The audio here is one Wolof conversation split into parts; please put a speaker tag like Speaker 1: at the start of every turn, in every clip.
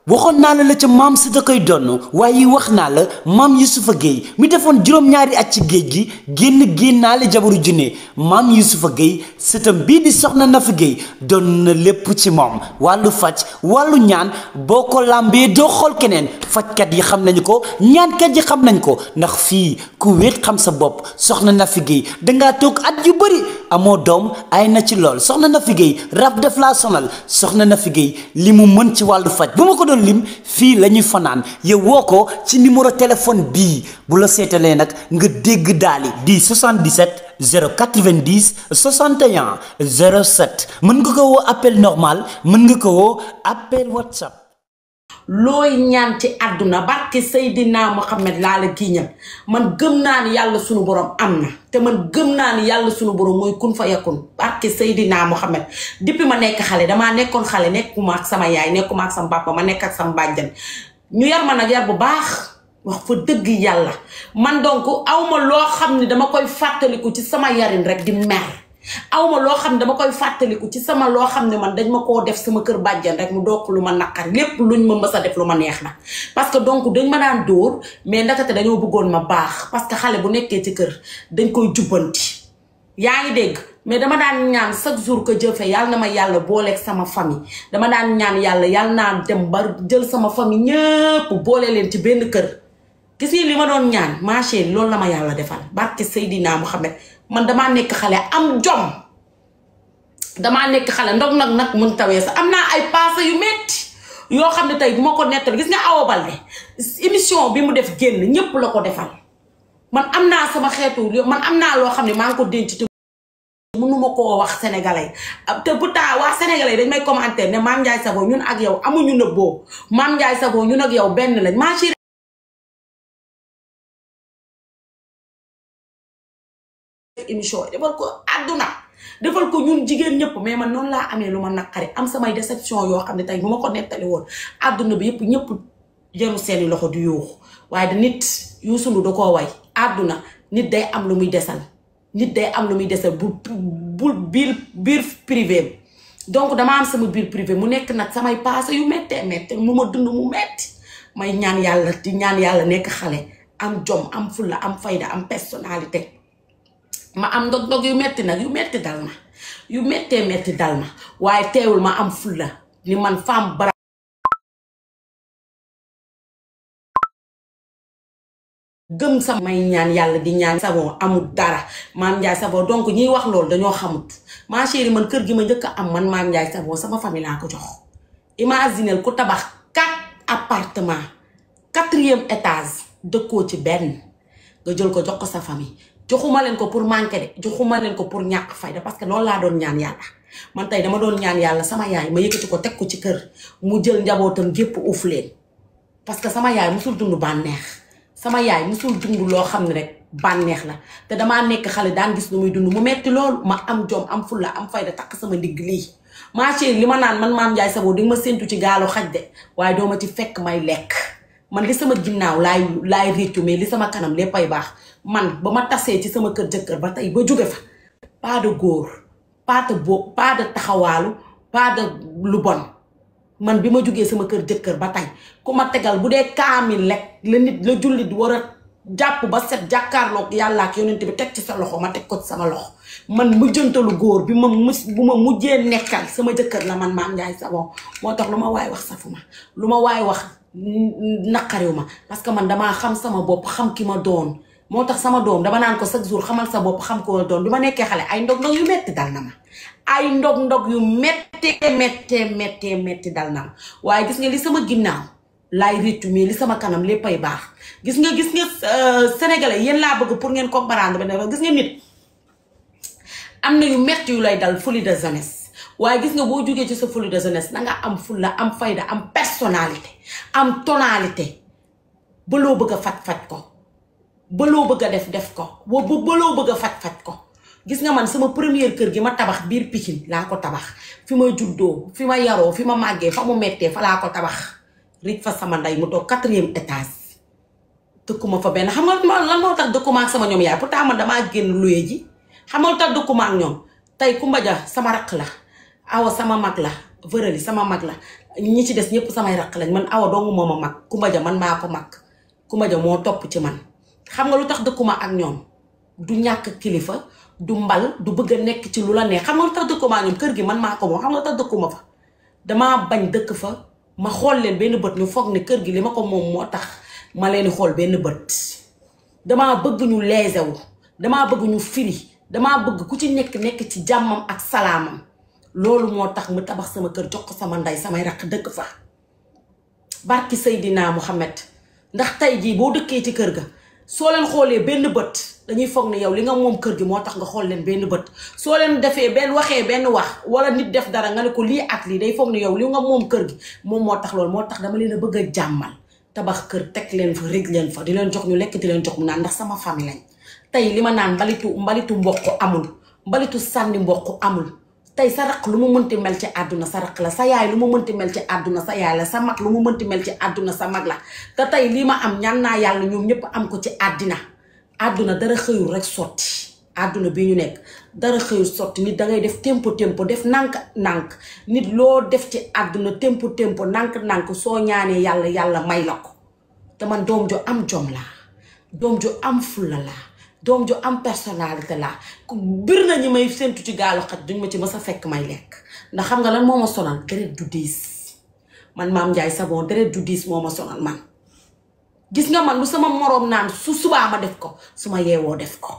Speaker 1: waxoon naa la ca maam si da koy donn waaye wax naa la maam Yusufa Gueye mi defoon juróom-ñaari at ci géej gi génnaale jabaru junne maam Yusufa Gueye sëtam bii di soxna Nafi Gueye doon na lépp ci moom wàllu faj wàllu ñaan boo ko làmbee doo xool keneen fajkat yi xam nañu ko ñaankat yi xam nañ ko ndax fii ku wéet xam sa bopp soxna Nafi Gueye dangaa toog at yu bëri amoo doom ay na ci lool soxna Nafi Gueye rab def laa sonal soxna Nafi Gueye li mu mën ci wàllu faj bu ma ko doon lim fii la ñuy fanaan yow woo ko ci numéro téléphone bii bu la seetalee nag nga dégg daali di 77 090 61 07 mën nga ko woo appel normal mën nga ko woo appel WhatsApp.
Speaker 2: looy ñaan ci àdduna barke Seydina Muhammad laa la giiñal man gëm naa ni yàlla sunu borom am na te man gëm naa ni yàlla sunu borom mooy kun fa yakun barke Seydina Muhammad depuis ma nekk xale damaa nekkoon xale nekkuma ak sama yaay nekkuma ak sama papa ma nekk ak sama bàjjan ñu yar ma nag yar bu baax wax fa dëgg yàlla man donc awma loo xam ne dama koy fàttaliku ci sama yarin rek di mer awma loo xam ne dama koy fàttaliku ci sama loo xam ne man dañ ma koo def sama kër bàjjan rek mu dokk lu ma naqar lépp luñ ma mës a def lu ma neex na parce que donc dañ ma daan dóor mais ndakate dañoo bëggoon ma baax parce que xale bu nekkee ci kër dañ koy jubbanti yaa ngi dégg mais dama daan ñaan chaque jour que jëfe yàlla na ma yàlla booleeg sama famille dama daan ñaan yàlla naa dem ba jël sama famille ñëpp boole leen ci benn kër gis nga li ma doon ñaan marché loolu la ma yàlla defal barke Seydina Muhammad man damaa nekk xale am jom damaa nekk xale ndog nag mun tawee sax am naa ay passé yu metti yoo xam ne tey bu ma ko nettali gis nga Awa Baldé émission bi mu def génn ñëpp la ko defal man am naa sama xeetu man am naa loo xam ne maa ngi ko denc te mënuma koo wax sénégalais te pourtant waa sénégalais dañ may commenter ne Mame Ndiaye Savon ñun ak yow amuñu nëbboo Mame Ndiaye Savon ñun ak yow benn lañ maa ci émission defal ko àdduna defal ko ñun jigéen ñëpp mais man noonu laa amee lu ma naqari am samay déception yoo xam ne tey bu ma ko nettali woon àdduna bi yëpp ñëpp jaru seeni loxo du yuuxu waaye da nit Youssou Ndour da koo way àdduna nit day am lu muy desal nit day am lu muy desal bu biir privé donc dama am sama biir privé mu nekk nag samay passé yu méttee mu ma dund mu metti may ñaan yàlla di ñaan yàlla nekk xale am jom am fulla am fayda am personnalité ma am ndog yu metti nag yu metti dal ma yu mettee metti dal ma waaye teewul ma am fulla ni man femme bara gëm sama may ñaan yàlla di ñaan Savon amul dara Mame Ndiaye Savon donc ñiy wax loolu dañoo xamut ma chérie man kër gi ma njëkk a am man Mame Ndiaye Savon sama famille laa ko jox imaginel ku tabax 4 appartements 4e étage dëkkoo ci benn nga jël ko jox ko sa famille joxuma leen ko pour manquer de joxuma leen ko pour ñàkk fayda parce que loolu laa doon ñaan yàlla man tey dama doon ñaan yàlla sama yaay ma yëkkati ko teg ko ci kër mu jël njabootam gépp uuf leen parce que sama yaay musul dund bànneex sama yaay musul dund loo xam ne rek bànneex la te damaa nekk xale daan gis lu muy dund mu metti loolu ma am jom am fulla am fayda takk sama ndigg lii ma chérie li ma naan man Mame Ndiaye Savon di nga ma séntu ci gaalu xaj de waaye doo ma ci fekk may lekk man li sama ginnaaw laay réccu mais li sama kanam léppay baax man ba ma tasee ci sama kër jëkkër ba tey ba jóge fa pas de góor pas de taxawaalu pas de lu bon man bi ma jógee sama kër jëkkër ba tey ku ma tegal bu dee kaamil lekk la nit la jullit war a jàpp ba set jàkkaarloog yàlla ak yonent bi teg ci sa loxo ma teg ko ci sama loxo man mujjantalu góor bi bu ma mujjee nekkal sama jëkkër la man Mame Ndiaye Savon moo tax lu ma waay wax safuma lu ma waay wax naqariw ma parce que man damaa xam sama bopp xam ki ma doon moo tax sama doom dama naan ko chaque jour xamal sa bopp xam ko doon bi ma nekkee xale ay ndog-ndog yu metti dal na ma ay ndog-ndog yu metti dal na ma waaye gis nga li sama ginnaaw laay réccu mais li sama kanam léppay baax gis nga sénégalais yéen laa bëgg pour ngeen comprendre ba gis nga nit am na yu metti yu lay dal folie de jeunesse waaye gis nga boo jógee ci sa folie de jeunesse danga am fulla am fayda am personnalité am tonalité ba loo bëgg a faj ko ba loo bëgg a def ko ba loo bëgg a faj ko gis nga man sama première kër gi ma tabax biir Pikine laa ko tabax fi ma juddoo fi ma yaroo fi ma màggee fa mu mettee fa laa ko tabax rij fa sama ndey mu toog 4e étage dëkkuma fa benn xam nga lan moo tax dëkkuma ak sama ñoom yaay pourtant man damaa génn luye ji xam nga tax dëkkuma ak ñoom tey Kumba Ja sama rakk la Awa sama mag la Vërëli sama mag la ñi ci des ñëpp samay raq lañ man awa dong moo ma mag Kumba Ja man maa ko mag Kumba Ja moo topp ci man xam nga lu tax dëkkuma ak ñoom du ñàkk kilifa du mbal du bëgg a nekk ci lu la neex xam nga lu tax dëkkuma ak ñoom kër gi man maa ko moom xam nga lu tax dëkkuma fa damaa bañ dëkk fa ma xool leen benn bët ñu foog ne kër gi li ma ko moom moo tax ma leen di xool benn bët damaa bëgg ñu leesewu damaa bëgg ñu firi damaa bëgg ku ci nekk ci jàmmam ak salaamam loolu moo tax mu tabax sama kër jox ko sama ndey samay raq dëkk fa barki Seydina Muhammad ndax tey jii boo dëkkee ci kër ga soo leen xoolee benn bët dañuy foog ne yow li nga moom kër gi moo tax nga xool leen benn bët soo leen defee benn waxee benn wax wala nit def dara nga ne ko lii ak lii day foog ne yow li nga moom kër gi moom moo tax loolu moo tax dama leen a bëgg a jàmmal tabax kër teg leen fa rég leen fa di leen jox ñu lekk di leen jox mu naan ndax sama famille lañ tey li ma naan mbalitu mboq amul mbalitu sànni mboq amul tey sa raq lu mu mënti mel ci àdduna sa raq la sa yaay lu mu mënti mel ci àdduna sa yaay la sa mag lu mu mënti mel ci àdduna sa mag la te tey lii ma am ñaan naa yàlla ñoom ñëpp am ko ci àdduna dara xëyul rek sotti àdduna bi ñu nekk dara xëyul sotti nit dangay def tempo def nànk nit loo def ci àdduna tempo nànk soo ñaanee yàlla may la ko te man doom ju am jom laa doom ju am fulla laa doom ju am personnalité laa ku bir na ñi may séntu ci gaalu xaj duñ ma ci mës a fekk may lekk ndax xam nga lan moo ma sonal deret du diis man Mame Ndiaye Savon deret du diis moo ma sonal man gis nga man lu sama moroom naan su subaa ma def ko su ma yeewoo def ko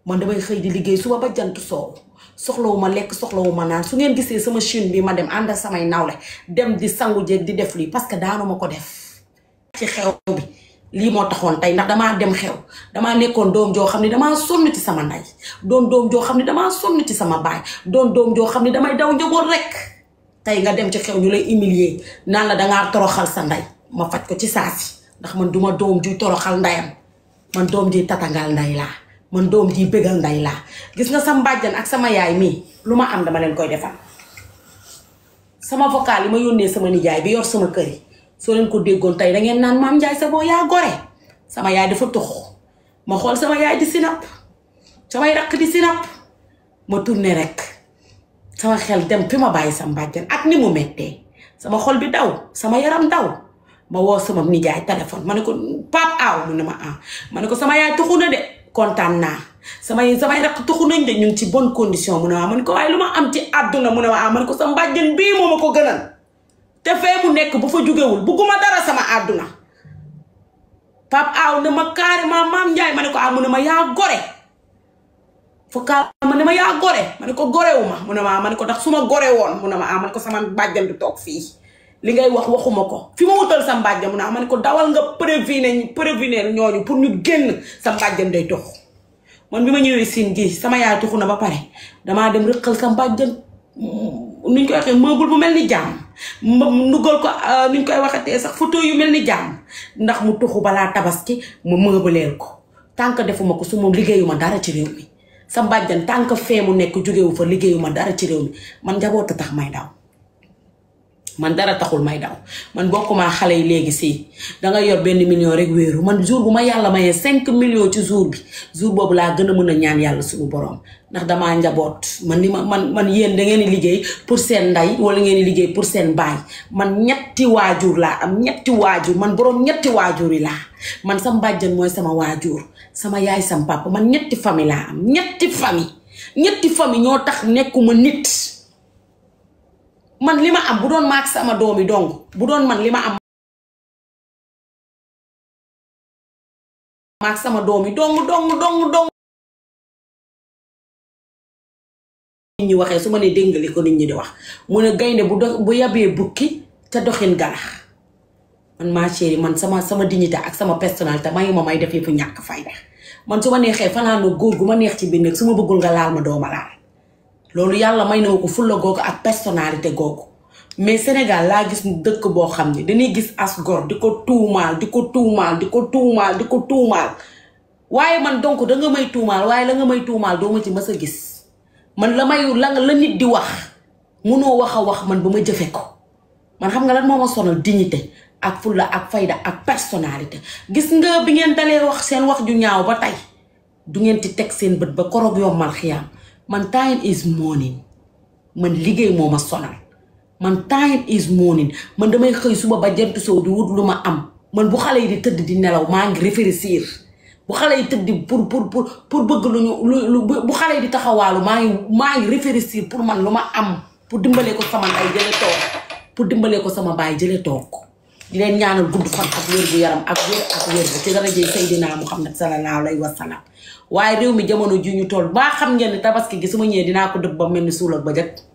Speaker 2: man damay xëy di liggéey suba ba jant soow soxlawu ma lekk soxlawu ma naan su ngeen gisee sama chine bi ma dem ànd ak samay nawle dem di sangu jeeg di def lii parce que daanu ma ko def ci xew bi lii moo taxoon tey ndax damaa dem xew damaa nekkoon doom joo xam ne damaa sonn ci sama ndey doom joo xam ne damaa sonn ci sama baay doom joo xam ne damay daw njaboot rek tey nga dem ci xew ñu lay humilier naan la dangaa toroxal sa ndey ma faj ko ci saasi ndax man duma doom juy toroxal ndeyam man doom ji tatangal ndey laa man doom ji bégal ndey laa gis nga sa mbàjjan ak sama yaay mii lu ma am dama leen koy defal sama vocal yi ma yónnee sama nijaay bi yor sama kër yi soo leen ko déggoon tey da ngeen naan Mame Ndiaye Savon yaa gore sama yaay dafa tux ma xool sama yaay di sinap samay rakk di sinap ma tourné rek sama xel dem fi ma bàyyi sama mbàjjan ak ni mu mettee sama xol bi daw sama yaram daw ma woo sama nijaay téléphone ma ne ko Pape Aw mu ne ma ma ne ko sama yaay tuxu na de kontaan naa samay rakk tuxu nañ de ñu ngi ci bonne condition mu ne ma ne ko waaye lu ma am ci àdduna mu ne ma ne ko sa mbàjjan bii moo ma ko gënal te fee mu nekk bu fa jógewul bugguma dara sama àdduna Pape Aw ne ma carrément Mame Ndiaye ma ne ko mu ne ma yaa gore focal ma ne ma yaa gore ma ne ko gorewu ma mu ne ma ne ko ndax su ma gore woon mu ne ma ne ko sama mbàjjan du toog fii li ngay waxuma ko fi ma wutal sa mbàjjan mu ne ma ne ko dawal nga prévenir ñooñu pour ñu génn sa mbàjjan day tox man bi ma ñëwee siin gi sama yaay tuxu na ba pare damaa dem rëqal sa mbàjjan nuñ koy waxee meuble bu mel ni jaam nugal ko nuñ koy waxatee sax photo yu mel ni jaam ndax mu tuxu balaa tabaski ma meubleel ko tànk defuma ko su moom liggéeyuma dara ci réew mi sa mbàjjan tànk fee mu nekk jógewu fa liggéeyuma dara ci réew mi man njaboot a tax may daw man dara taxul may daw man bokkuma xale yi léegi si danga yor benn million rek wéeru man jour bu ma yàlla mayee 5 millions ci jour bi jour boobu laa gën a mën a ñaan yàlla suñu borom ndax damaa njaboot man yéen da ngeen di liggéey pour seen ndey wala ngeen di liggéey pour seen baay man ñetti waajur laa am ñetti waajur man borom ñetti waajur yi laa man sa mbàjjan mooy sama waajur sama yaay sam papa man ñetti famille laa am ñetti famille ñoo tax nekkuma nit man li ma am bu doon maak sama doomi dong bu doon man li ma am maak sama doomi dong nit ñi waxee su ma ne déngali ko nit ñi di wax mu ne gaynde bu yabee bukki te doxin galax man ma chérie man sama dignité ak sama personnalité mayu ma may def yëpp ñàkk fayda man su ma neexee fanaanu góor gu ma neex ci biir nekk su ma bëggul nga laal ma dooma laal loolu yàlla may na ko fulla googu ak personnalité googu mais Sénégal laa gis dëkk boo xam ne dañuy gis as gor di ko tuumaal waaye man donc da nga may tuumaal waaye la nga may tuumaal doo ma ci mës a gis man la nit di wax munoo wax man ba ma jëfe ko man xam nga lan moo ma sonal dignité ak fulla ak fayda ak personnalité gis nga bi ngeen dalee wax seen wax ju ñaaw ba tey du ngeen ci teg seen bët ba koroog yombal xiyaam man time is morning man liggéey moo ma sonal man time is morning man damay xëy suba ba jant soo di wut lu ma am man bu xale yi di tëdd di nelaw maa ngi réfléchir bu xale yi tëdd pour bëgg lu bu xale yi di taxawaalu maa ngi réfléchir pour man lu ma am pour dimbalee ko sama ndey jële toog pour dimbalee ko sama baay jële toog di leen ñaanal gudd fan ak wér gu yaram ak wér ci daraja Seydina Muhammad sallallahu alayhi wa sallam waaye réew mi jamono ji ñu toll baa xam ngeen ne tabaski gi su ma ñëwee dinaa ko dëbb ba mel ni suul ak ba jëkk